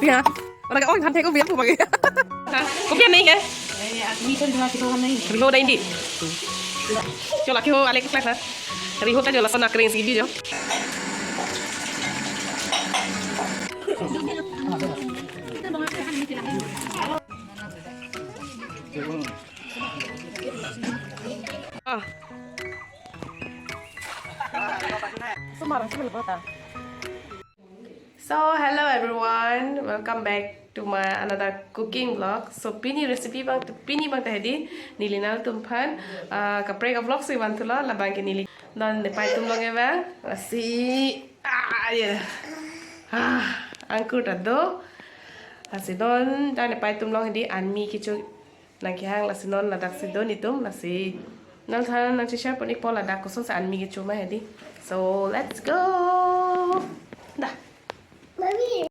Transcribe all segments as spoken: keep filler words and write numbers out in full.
Ya. Orang oh than thek ko biar pu bagi. Ha, kopi anai ke? Riho dai di. Cho lake ho alek klak na. Riho ta jo lason akreng si di jo. Ah. Semar, semar bata. So, hello everyone, welcome back to my another cooking vlog. So, pini recipe bang, pini bang ta hedi, neli nanglitum aphan, ah, kaprek a vlog si van thulo, labang ke neli. Non nepei atum along ke bang, lasi, ah, ya. Ah, angkur ta do. Lasi non, ta nepei atum along hedi, anmi kecho nangkehang lasi non ladak si do netum lasi. Nangthan nangcheshare pon-ikpo ladak kosonsi anmi kecho ma hedi. So let's go. Dah. Mami.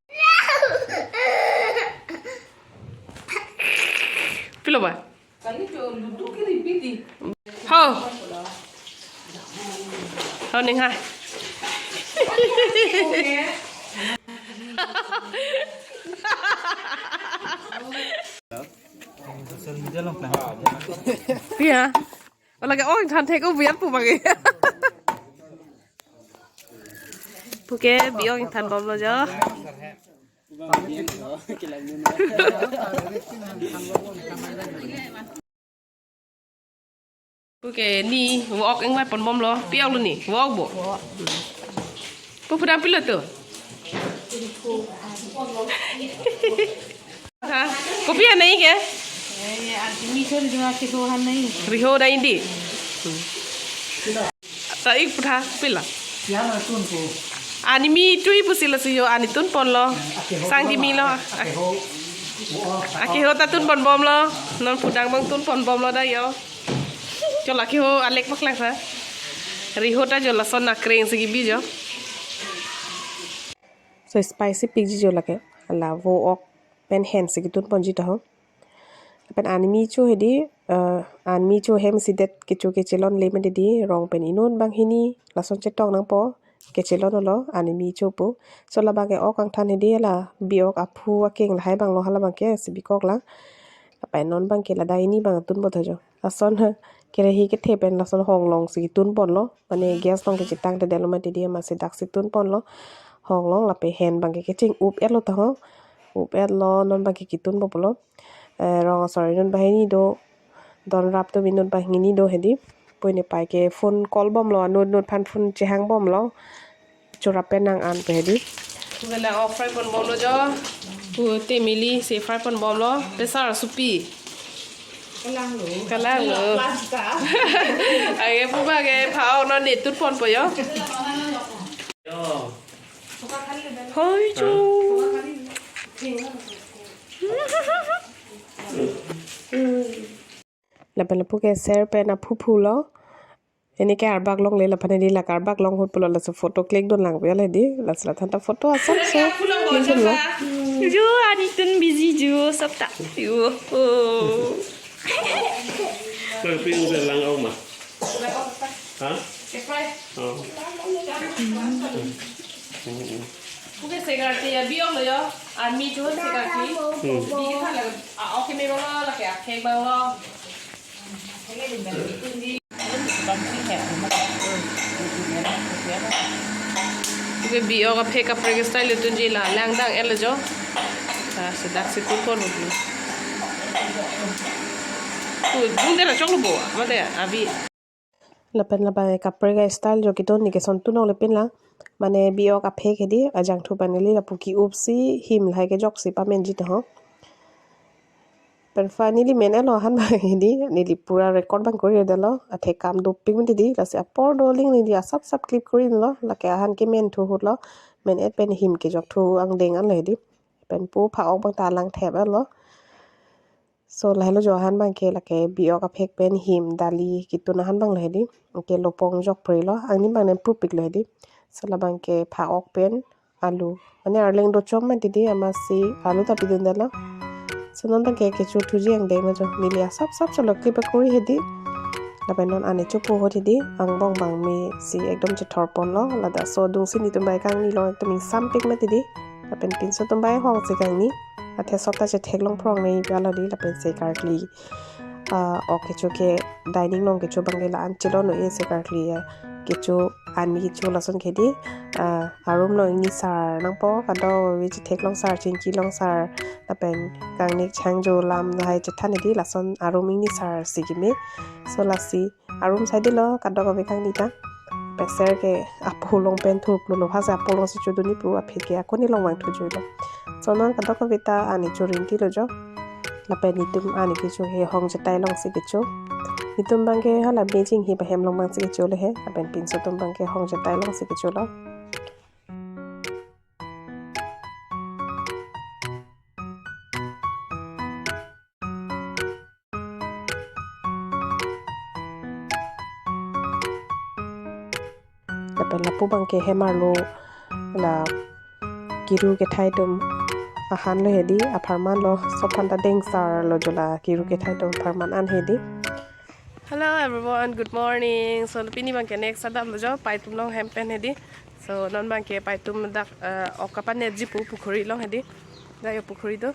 Pilo ba? Kali jo ludu ke ribidi. Ho. Ho ning hai. Social media along plang. Pia. Ola ke ong than thek ko biar pu bagi. Puke bi ong than bomlo jo. Puke ne vok ingvai pon bomlo. Pi-ok lo ne? Vok bo. Pu pudam pilo tu. Ha, kopi anai ke? Eh, anmi chon jua kiso han nai. Riho dai di. Ta ik putha pila. Anmi tui pusi lasi jo ani tun ponlo. Sang kimi lo. Akeho ta tun pon bomlo. Non pudang bang tun pon bomlo da jo. Cho lake ho alek paklang sa. Riho ta jo lason akreng si kibi jo. So spicy pikji jo lake. Ala vo-ok pen hen si kitun ponji ta ho. Pen anmi cho hedi, eh, anmi cho hem si det kecho kechelonle mati di, rong pen inut bang hini, lason chetong nangpo, kechelonlo, anmi cho pu. So labang ke ok angthan hedi la, bi-ok aphu akeng lahai bang lo hala bang ke, si bikok la. Lapen non bang ke ladak ini bang tun botha jo. Lason, kerehi kethe pen lason honglong si tun ponlo. Mane gas along kechetang te delo mati di amatsi dak si tun ponlo. Honglong lapen hen bang ke keching up-etlo ta ho. Up-etlo non bang ke kitun bomlo. Eh, rong asor inut bang hini do. Don rap atum inut bang hini do hedi. Pui nepei ke phone call bomlo. Anut nut aphan phone chehang bomlo. Chorap pen nang an pe hedi. Pu ke la ok fry pon bomlo jo. Pu te mili si fry pon bomlo. Pesar supi. Kalang lo. Kalang lo. Plasta. Age pu bang ke pha-ok non ne tut ponpo jo. Hoi jo. Lapen lapu ke ser pen aphu phulo. Ini ke arbak longle lapen ini lak arbak long ahut pulo laso photo click dun lang pu ya hedi. Laso la than ta photo asap so click dunlo. Jo, ani tun busy jo, sab ta. Jo. Oh. Lang ping lang ok ma. Ha? Oh. Puke segar ti ya bi-ok lo jo. Anmi cho segar ti. Hmm. Bi ke than la, ah, ok me lo la ke akhek bang lo. Puke bi-ok aphek kaprek style tunji la lang dang-etlo jo. Ah, sedak si tun pon lo. Tu dung dera chok lo bo, mate abi. Lapen labang kaprek a-style jo kitun ne keson tun-ok le pin la. Mane bi-ok aphek hedi ajangthu pen neli lapu ki-up si him lahai kejok si pamenji ta ho. Pen pha neli men-etlo ahan bang hedi neli pura record bang kori detlo. Athekam dopik mati di lasi apor doling neli asap sap clip kori lo. Lake ahan kemen thu ahut lo. Men-et pen him kejok thu angdeng anlo hedi. Pen pu pha-ok bang ta lang thep-etlo. So lahelo jo ahan bang ke lake bi-ok aphek pen him dali kitun ahan bang lo hedi. Ke lopong jok pre lo angni bang nem pupik lo hedi. So labang ke pha-ok pen alu. Mane arleng do chom mati di amatsi alu ta pidun detlo. So non bang ke kecho thuji angdeng ma jo neli asap sap cholo clip kori hedi. Lapen non an kecho pu ahut hedi, angbong abang mesi ekdom chethor ponlo, ladak so adungsi netum bai kangni along ekdom ingsampik mati hedi. Lapen pinso atum bai ahong si kangni, athe sop ta chetheklong phrong nangji pu alo hedi, lapen se karkli, ah, ok kecho ke dining along kecho abangke la-an chilon lo, e se karkli, ah, kecho ani kecho lason ke hedi, ah, arum along ingni sar nangpo, kadokave chetheklong sar, chingkilong sar, lapen kangni changjo alam lahai chethan hedi, lason arum ingni sar si keme. So lasi arum saidelo kadokave kangni ta. Peser ke apo along pen thurplulo, hasa apo alongsi chodunji pu, aphi ke akoni along vangthu juilo. So non kadokave ta an kecho rinti lo jo. Lapen netum an kecho he hong jetai alongsi kecho. Netum abangke hala bejing hi bahem along abangsi kecho le he. Lapen pinso atum abangke hong jetai alongsi kecholo. Lapen lapu abangke hem arlo la kiru kethai atum ahan lo hedi, apharman lo, sop aphan ta dengsar lo jo la kiru kethai atum apharman an hedi. Hello everyone, good morning. So pini abangke next adap lo jo, paitum along hem pen hedi. So non abangke paitum dak, eh, ok kapanepji pu pukhuri along hedi. Dak jo pukhuri do.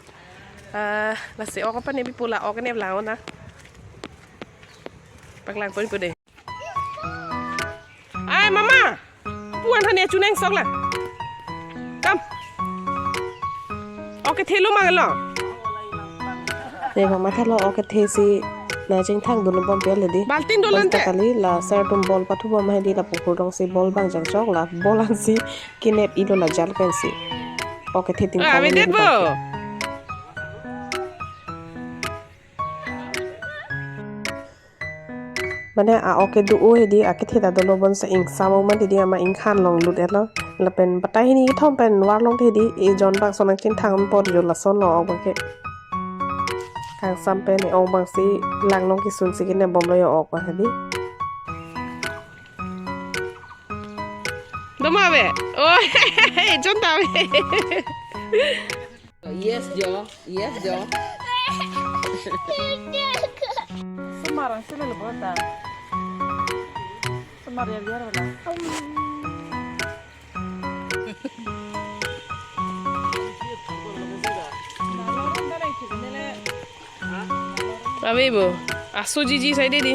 Eh, lasi ok kapanepji pu la ok nep lang-o na. Paklang pon pu de. Ai mama, pu-an hane chuneng sok la. Kam. Ok kethe lo mang lo. Ne mama thalo ok kethe si nangchingthang dun bom pu le hedi. Baltin dolan te. Basta kali la sir atum bol pathu bom hedi, la pukhur alongsi bol abang jangchok, la bol ansi kenep-ilo la jal pensi. Ok kethe ting. Ah, kali amin det bo. Mane a ok kedo-o hedi, akethe ta dolo, bonsi ingsam-o mati hedi, amat ingkhan along lut-etlo. Lapen batai hini kethom pen varlong te hedi, ejon bangso nangchingthang apor jo lason lo ok abangke. Kangsam pen e-ong abangsi langnong kisun si kenep bomlo jo ok abang hedi. Doma ave. Oh, ejon ta ave. Yes jo, yes jo. Semarang sila lebota. Semar ya biar lah. Ave bo, aso jiji saide di.